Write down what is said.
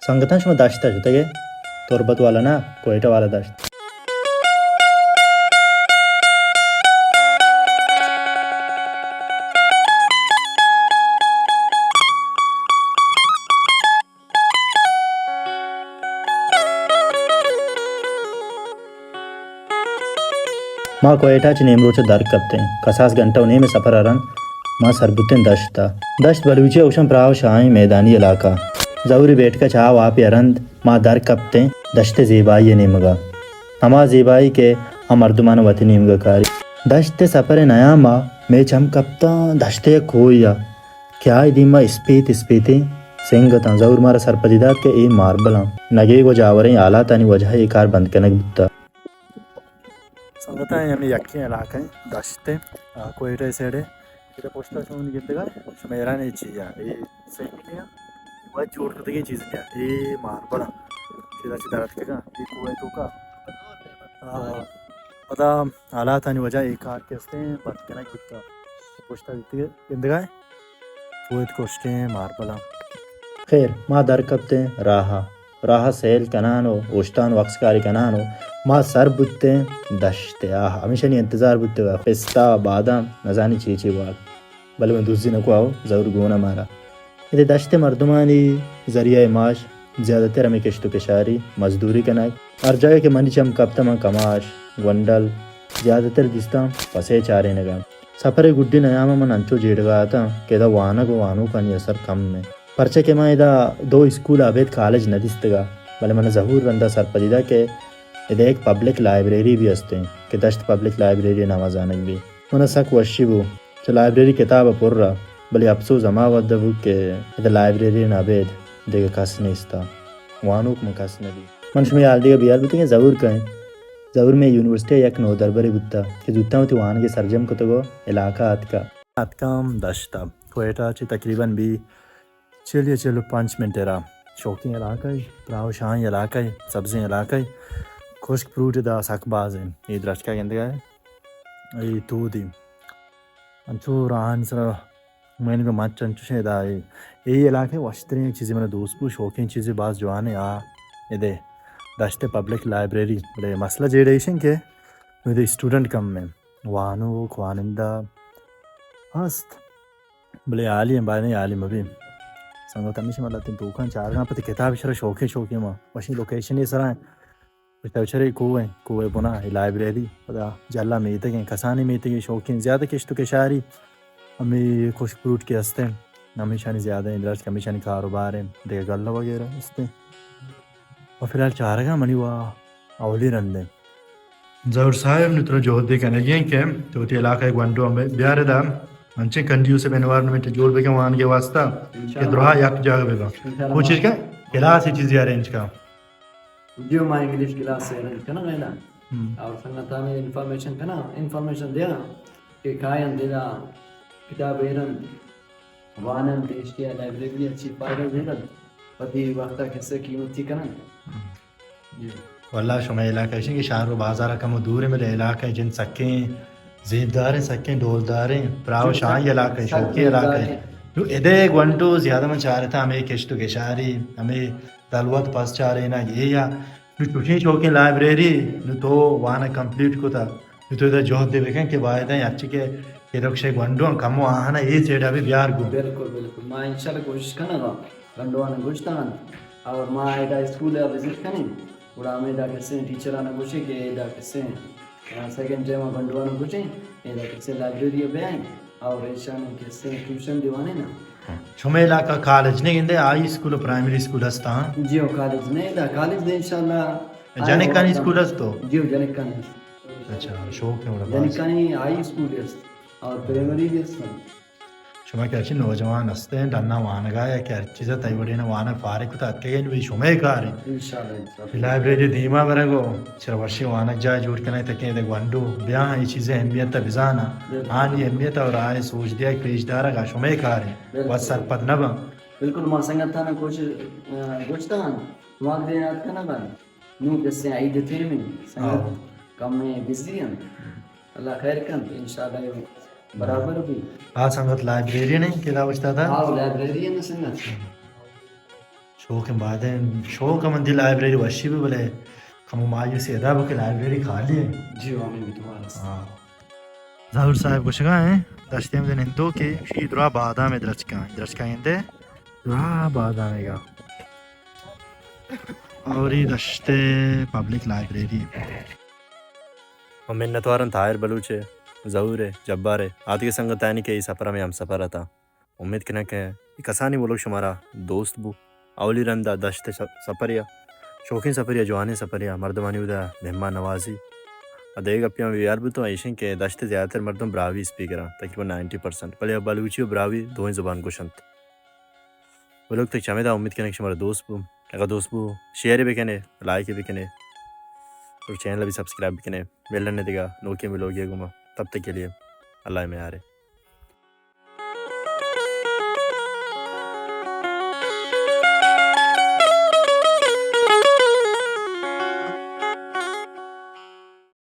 سنگتاں، شما دشت ءَ شتگ ئے؟ تربت والا نہ، کوئٹہ والا دشت۔ ما کوئٹہ چہ نیمروچ ءَ در کپتیں۔ کساس گھنٹہ ءُ نیم ءِ سفر ءَ رند ما سر بوتیں دشت ءَ۔ دشت بلوچی ءَ گوشاں پراہ ءُ شاہیں میدانی علاقہ۔ زہوری بیٹک ءَ چاہ ءُ آپے ءَ رند ما در کپتیں دشت ءِ زیبائی ءِ نیمگ ءَ۔ ہما زیبائی کہ آ مردماں وتی نیمگ ءَ کاری۔ دشت ءِ سفر ءِ نیام ءَ مئے چم کپتاں دشت ءِ یک کوہے ءَ کہ آئی دیما اسپیت اسپیتیں سنگ اتاں۔ زہور مارا سرپدی دات کہ اے ماربل آں۔ نگیگ ءُ جاوریں حالاتانی وجہ ءَ اے کار بند کنگ بوتگ۔ سنگتاں، اے ہمے یکیں علاقہ ایں، دشت ایں، آ، کوئٹہ ءِ سائیڈ ءَ۔ ادا پشت ءَ شما گندگ ءَ، شما حیران اے چی ءَ؟ اے سنگ نیا، وت جوڑ کتگیں چیز نیا، اے ماربل ایں۔ ادا چہ در اتکگاں، اے کوہ ءِ توکا۔ آ، پدا حالاتانی وجہ ءَ اے کار کہ استیں بند کنگ بوتگ۔ پشت ءَ گندگ ءَ، کوہ ءِ کشکیں ماربل ایں۔ خیر، ما در کپتیں راہ ءَ۔ راہ ءَ سیل کنان ءُ اوشتان ءُ عکس کاری کنان ءُ ما سر بوتیں دشت ءَ۔ آہ، ہمیشانی انتظار بوتگ ءَ پستہ، بادام، نزانی چی چی باگ۔ بلے من دزی نہ کو، آؤ زہور گون ءَ مارا۔ ادے دشت ءِ مردمانی ذریعہ معاش زیادہ تر ہمے کشت ءُ کشاری، مزدوری کنگ۔ ہر جاگہ کہ منی چم کپتہ، من کماش، گونڈل زیادہ تر دیستاں پسے چارینگ ءَ۔ سفر ءِ گڈی نیام ءَ من انچو جیڑگ ءَ اتاں کہ ادا وانگ ءُ وانوکانی اثر کم ایں۔ پرچا کہ من ادا دو اسکول ءَ ابید کالج نہ دیستگ ءَ، بلے من ءَ زہور رند ءَ سرپدی دات کہ ادا یک پبلک لائبریری بھی استیں کہ دشت پبلک لائبریری ءِ نام ءَ زانگ بی۔ من ءَ سک وشی بو۔ چہ لائبریری کتاب ءَ پر ءَ، بلے اپسوز ہما وھد ءَ بو کہ ادا لائبریری ءَ ابید دگہ کس نیست ءَ۔ وانوک من کس نہ بی۔ من شمئے حال دیگ ءَ بیال بوتگیں زہور کئے۔ زہور مئے یونیورسٹی ءِ یک نودربرے بوتہ کہ زوتاں وتی وانگ ءَ سرجم کتگ ءُ علاقہ ءَ اتکہ۔ اتکاں دشت ءَ۔ کوئٹہ چہ تقریباً بی چل یا چل ءُ پنچ منٹ ءِ راہ۔ شوکیں علاقہ ئے، پراہ ءُ شاہیں علاقہ ئے، سبزیں علاقہ ئے۔ خشک فروٹ ادا سک باز ایں۔ اے درچک ءَ گندگ ءَ ئے، اے تودے۔ انچو راہانی سرا مئے نیمگ ءَ مچ انچوش ایں ادا۔ اے، اے علاقہ ءِ وشتریں چیزے من ءَ دوست بو، شوکیں چیزے باز جوان ایں۔ آ، ادے دشت ءِ پبلک لائبریری، بلے مسئلہ جیڑہ ایش ایں کہ ادے اسٹوڈنٹ کم ایں۔ وانوک، وانندہ ہست، بلے عالی ایں، باید ایں عالی مہ بی۔ سنگت ہمیش ایں، من لہتیں توکاں چارگاں پہ تئی کتاب شرا شوکیں شوکیں ما وشیں لوکیشنے سرا ایں۔ پشت ءَ چرے کوہ ایں، کوہ ءِ بنا اے لائبریری، پدا جہلا میتگ ایں، کسانیں میتگے شوکیں، زیادہ کشت ءُ کشاری، ہمے خشک فروٹ کہ ہست ایں، ہمیشانی زیادہ ایں، درچک ہمیشانی کاروبار ایں، دگہ گلہ وغیرہ ہست ایں۔ و فی الحال چارگاں منی وا اولی رند ایں۔ زہور صاحب، نوں ترا جہدے کنگی ایں کہ تو وتی علاقہ ءِ گونڈو ہمے بیار ادا، انچیں کنڈیوسیو انوائرمنٹ جوڑ بکن وانگ ءِ واسطہ کہ انشاءاللہ۔ دراہ یک جاگہ بباں۔ انشاءاللہ۔ کوشش کن کلاس ءِ چیزے ارینج کن۔ جی، ما انگلش کلاس ارینج کناں ادا۔ ہم۔ اور سنگتاں انفارمیشن کناں، انفارمیشن دیاں کہ کاینت ادا کتاب ایرنت، واننت، ایشی ءَ لائبریری ءَ چی فائدہ زیرنت، وتی وقت ءَ کسے قیمتی کننت۔ ہم۔ جی۔ واللہ شمئے علاقہ ایش ایں کہ شہر ءُ بازار ءَ کمو دور ایں، بلے علاقہ ءِ جند سکیں زیبدار ایں، سکیں ڈولدار ایں، پراہ ءُ جی، شاہیں سک-، علاقہ ایں، سک شوکیں علاقہ زیبدار ایں۔ ایں۔ نوں ادے گونڈو زیادہ من چارتہ ہمے کشت ءُ کشاری، ہمے دلوت پس چارینگ اے یا نوں چوشیں شوکیں لائبریری، نوں تو وانگ کمپلیٹ کتہ، نوں تو ادا جہدے بکن کہ باید ایں ہرچی کہ ادا کشے گونڈو ایں کمو آہاں اے سائیڈ ءَ بھی بیار گوں۔ بالکل، بالکل۔ ما انشاءاللہ کوشش کناں گوں۔ گونڈوان گوشتان اور ما ادا اسکول ءَ وزٹ کنیں، گڑا ہمے ادا کسیں ٹیچران گوشیں کہ ادا کسیں، آ، سیکنڈ ٹائم گونڈوان گوشیں، ادا کسیں لائبریری ءَ بیائیں اور ایشان کسیں ٹیوشن دیوانیں نا۔ شمئے علاقہ کالج نہ گندے، ہائی اسکول ءُ پرائمری اسکول ہست ایں؟ جی ہو، کالج نہ، ادا کالج دے انشاءاللہ۔ جنکانی اسکول ہست تو؟ جی ہو، جنکانی ہست۔ اچھا، شوق ایں گڑا باز۔ جنکانی ہائی اسکول ہست اور پرائمری بھی ہست۔ شما کہ ہرچی نوجوان ہست ایں، ڈنا وانگا یا کہ ہر چیزا تئی وڑینا وانگ فارغ کتا اتکگے، نوں اے شمئے کار ایں۔ انشاءاللہ، انشاءاللہ۔ لائبریری دیما برگ ءُ چرا وشیں وانگ جاہ جوڑ کنگ تاکہ ادا گونڈو بیاں اے چیزے اہمیت ءَ بزاناں۔ بالکل۔ آنی اہمیت ءَ اور آئی سوج دیگ پیش دارگ ءَ شمئے کار ایں۔ بالکل۔ وت سرپد نہ باں۔ بالکل، ما سنگتاں کوشش، آ، گوشتاں، ما دے یاد کنگ ءَ۔ نوں کسے عید ٹائم ایں، سنگت ہاں۔ کم ایں، بزی ایں۔ اللہ خیر کنت، انشاءاللہ برابر بی۔ آ سنگت لائبریرین ایں کہ دا استاد؟ ہاں، لائبریرین ایں سنگت۔ شوق ءَ بعد ءَ، شوق ءَ من دی لائبریری وشی بی، بلے کمو مایوسی ادا بی کہ لائبریری خالی اِنت۔ جی، ہمے بھی تو ہاں۔ ظہور صاحب گوشگا اِنت، دشت ءِ ہمدا نندوک اِنت، شی درا بادام ءِ درچکاں، درچکاں گندے، درا بادام ءِ گا۔ اور اے دشت ءِ پبلک لائبریری۔ من منتواراں طاہر بلوچ ءِ، ظہور ءِ، جبار ءِ، آدگہ سنگتانی کہ اے سفر ءَ مئے ہمسفر اتاں۔ امید کناں کہ اے کسانیں ولوگ شمارا دوست بو۔ اولی رندا دشت ءِ س-، سفرے ءَ، شوقیں سفرے ءَ، جوانیں سفرے ءَ، مردمانی اودا مہمان نوازی۔ ءُ دگہ گپے ہم بیار بوتوں، ایش اِنت کہ دشت ءَ زیادہ تر مردم براہوئی اسپیکر اَنت، تقریباً نائنٹی پرسنٹ، بلے بلوچی ءُ براہوئی دوئیں زبان گوش اَنت۔ ولوگ تک چمیدا، امید کناں کہ شمارا دوست بو۔ اگر دوست بو، شیئر بکنے، لائک بکنے، اور چینل بھی سبسکرائب بکنے۔ ملنے دگہ نوکیں ولوگے گوما، تب تک کے لیے اللہ میارے۔